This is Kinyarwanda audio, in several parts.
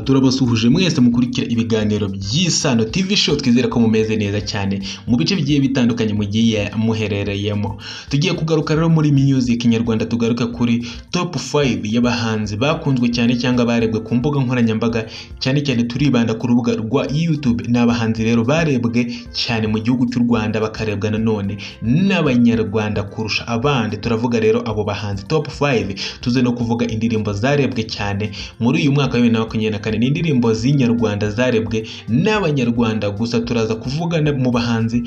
Turabasuhuje mwese mukurikira ibiganiro by'Isano TV Show. Twizere ko mumeze neza cyane mu bice bigiye bitandukanye mugiye muherereyemo. Tugiye kugaruka rero muri music nyarwanda, tugaruka kuri top 5 y'abahanzi bakunzwe cyane cyangwa barebwe ku mbuga nkoranyambaga, cyane cyane turibanda ku rubuga rwa YouTube. Ni abahanzi rero barebwe cyane mu gihugu cy'u Rwanda, bakarebwa nanone n'Abanyarwanda kurusha abandi. Turavuga rero abo bahanzi top 5, tuze no kuvuga indirimbo zarebwe cyane muri uyu mwaka wa 2024. Ni indirimbo z'inyarwanda zarebwe n'Abanyarwanda gusa. Turaza kuvuga mu bahanzi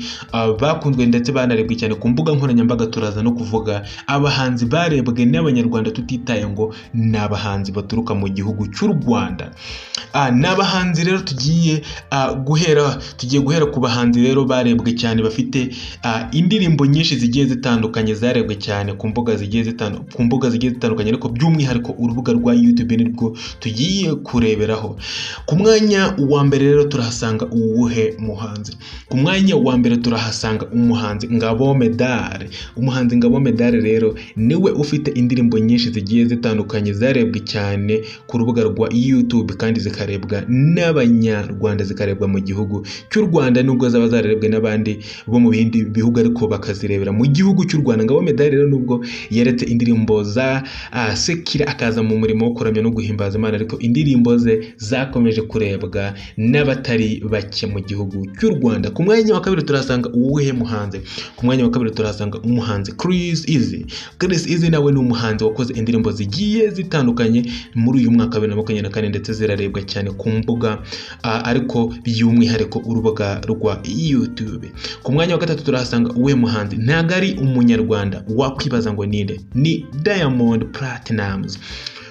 bakunzwe ndetse banarebwe cyane ku mbuga nkoranyambaga. Turaza no kuvuga abahanzi barebwe n'Abanyarwanda tutitaye ngo ni abahanzi baturuka mu gihugu cy'u Rwanda. Ni abahanzi rero tugiye guhera ku bahanzi rero barebwe cyane, bafite indirimbo nyinshi zigiye zitandukanye zarebwe cyane ku mbuga zigiye zitandukanye, ariko by'umwihariko urubuga rwa YouTube nirwo tugiye kureberaho. Ku mwanya wa mbere rero turahasanga uwuhe muhanzi? Ku mwanya wa mbere turahasanga umuhanzi Ngabo Medard. Umuhanzi Ngabo Medard rero niwe ufite indirimbo nyinshi zigiye zitandukanye zarebwe cyane ku rubuga rwa YouTube, kandi zikarebwa n'Abanyarwanda, zikarebwa mu gihugu cy'u Rwanda, nubwo zaba zararebwe n'abandi bo mu bindi bihugu, ariko bakazirebera mu gihugu cy'u Rwanda. Ngabo Medard rero, nubwo yaretse indirimbo za secular akaza mu murimo wo kuramya no guhimbaza Imana, ariko indirimbo ze zakomeje kurebwa n'abatari bake mu gihugu cy'u Rwanda. Ku mwanya wa kabiri turasanga uwuhe muhanzi? Ku mwanya wa kabiri turasanga umuhanzi Chris Easy. Chris Easy nawe ni umuhanzi wakoze indirimbo zigiye zitandukanye muri uyu mwaka wa 2024, ndetse zirarebwa cyane ku mbuga, ariko by'umwihariko urubuga rwa YouTube. Ku mwanya wa gatatu turahasanga uwuhe muhanzi? Ntabwo ari Umunyarwanda, wakwibaza ngo ninde? Ni Diamond Platnumz.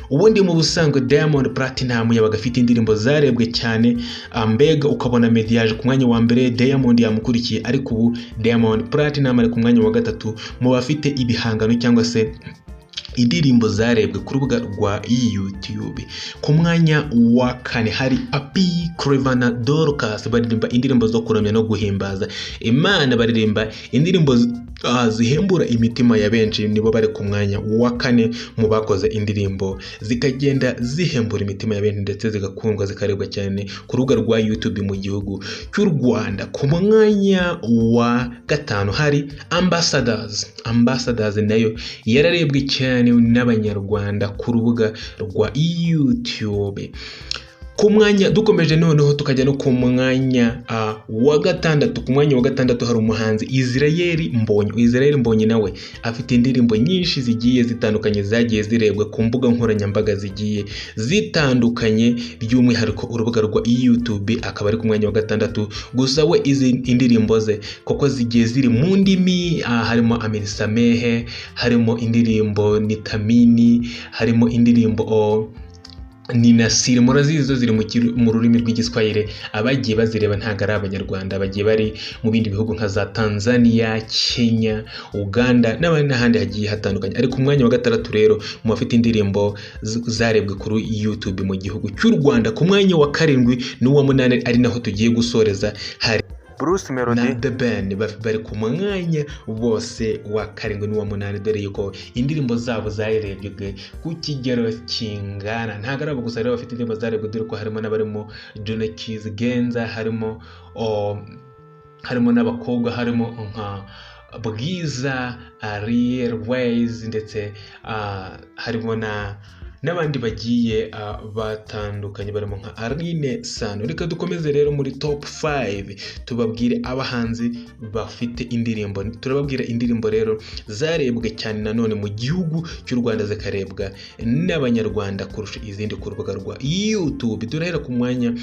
Ubundi mu busanzwe Diamond Platnumz yabaga afite indirimbo zarebwe cyane, mbega ukabona Meddy yaje ku mwanya wa mbere, Diamond yamukurikiye, ariko ubu Diamond Platnumz ari ku mwanya wa gatatu mu bafite ibihangano cyangwa se indirimbo zarebwe ku rubuga rwa YouTube. Ku mwanya wa kane hari Papi Clever na Dorcas, baririmba indirimbo zo kuramya no guhimbaza Imana, baririmba indirimbo zihembura imitima ya benshi. Nibo bari ku mwanya wa kane mu bakoze indirimbo zikagenda zihembura imitima ya benshi, ndetse zigakundwa, zikarebwa cyane ku rubuga rwa YouTube mu gihugu cy'u Rwanda. Ku mwanya wa gatanu hari Ambassadors. Ambassadors nayo yararebwe cyane n'Abanyarwanda ku rubuga rwa YouTube. Ku mwanya, dukomeje noneho tukajya no ku mwanya wa gatandatu. Ku mwanya wa gatandatu hari umuhanzi Israel Mbonyi. Israel Mbonyi nawe afite indirimbo nyinshi zigiye zitandukanye zagiye zirebwa ku mbuga nkoranyambaga zigiye zitandukanye, by'umwihariko urubuga rwa YouTube, akaba ari ku mwanya wa gatandatu. Gusa we izi indirimbo ze koko zigiye ziri mu ndimi, harimo Amenisamehe, harimo indirimbo Nitamini, harimo indirimbo Ninasiri, murazizi zo ziri mu rurimi rw'Igiswahili. Abagiye bazireba ntabwo ari Abanyarwanda, bagiye bari mu bindi bihugu nka za Tanzania, Kenya, Uganda n'abandi n'ahandi hagiye hatandukanye. Ariko umwanya wa gatandatu rero mu bafite indirimbo zarebwe kuri YouTube mu gihugu cy'u Rwanda. Ku mwanya wa karindwi n'uwa munani, ari naho tugiye gusoreza, hari Bruce Melody na The Ben. Bari ku mwanya bose wa karindwi n'uwa munani, dore yuko indirimbo zabo zarebwe ku kigero kingana. Ntabwo ari abo gusa rero bafite indirimbo zarebwe, dore ko harimo n'abarimo John Kizigenza, harimo n'abakobwa, harimo nka Bwiza, Ariel Ways, ndetse harimo n'abandi bagiye batandukanye barimo nka Aline Sano. Reka dukomeze rero muri top 5, tubabwire abahanzi bafite indirimbo. Turababwira indirimbo rero zarebwe cyane nanone mu gihugu cy'u Rwanda, zikarebwa n'Abanyarwanda kurusha izindi ku rubuga rwa YouTube. Turahera ku mwanya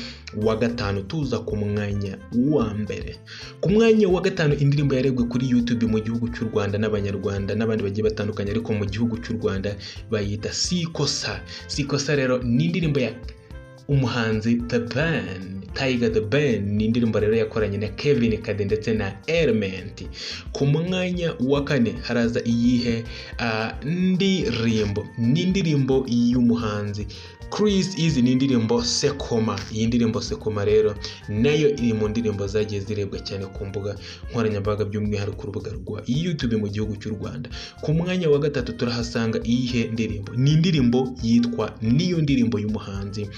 wa gatanu tuza ku mwanya wa mbere. Ku mwanya wa gatanu, indirimbo yarebwe kuri YouTube mu gihugu cy'u Rwanda n'Abanyarwanda n'abandi bagiye batandukanye, ariko mu gihugu cy'u Rwanda, bayita Sikosa. Sikosa rero ni indirimbo ya umuhanzi The Ben, Tiger The Ben. Ni indirimbo rero yakoranye na Kevin Kade ndetse na Element. Ku mwanya wa kane haraza iyihe ndirimbo? Ni indirimbo y'umuhanzi Chris Easy, ni indirimbo Sekoma. Iyi ndirimbo Sekoma rero nayo iri mu ndirimbo zagiye zirebwa cyane ku mbuga nkoranyambaga, by'umwihariko urubuga rwa YouTube mu gihugu cy'u Rwanda. Ku mwanya wa gatatu turahasanga iyihe ndirimbo? Ni indirimbo yitwa Niyo Ndirimbo y'umuhanzi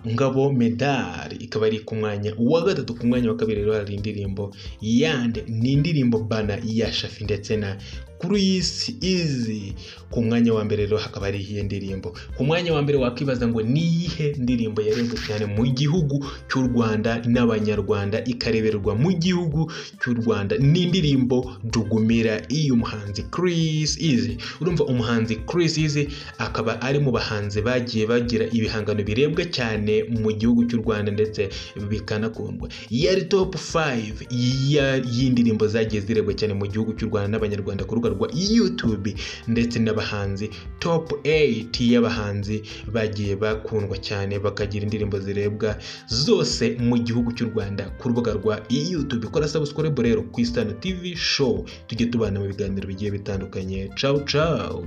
Ngabo Medali, ikaba ari ku mwanya wa gatatu. Ku mwanya wa kabiri rero hari indirimbo yande, ni indirimbo Bana ya Shafi ndetse na Chris Easy. Ku mwanya wa mbere rero hakaba hari iyihe ndirimbo? Ku mwanya wa mbere wakibaza ngo ni iyihe ndirimbo yarebwe cyane mu gihugu cy'u Rwanda n'Abanyarwanda, ikareberwa mu gihugu cy'u Rwanda? Ni indirimbo Dugumira y'umuhanzi Chris Easy. Urumva umuhanzi Chris Easy akaba ari mu bahanzi bagiye bagira ibihangano birebwa cyane mu gihugu cy'u Rwanda ndetse bikanakundwa. Yari top 5 y'indirimbo zagiye zirebwa cyane mu gihugu cy'u Rwanda n'Abanyarwanda ku rubuga rwa YouTube, ndetse n'abahanzi top 8 y'abahanzi bagiye bakundwa cyane bakagira indirimbo zirebwa zose mu gihugu cy'u Rwanda ku rubuga rwa YouTube. Kora subscribe rero ku Isano TV Show, tujye tubana mu biganiro bigiye bitandukanye. Ciao ciao.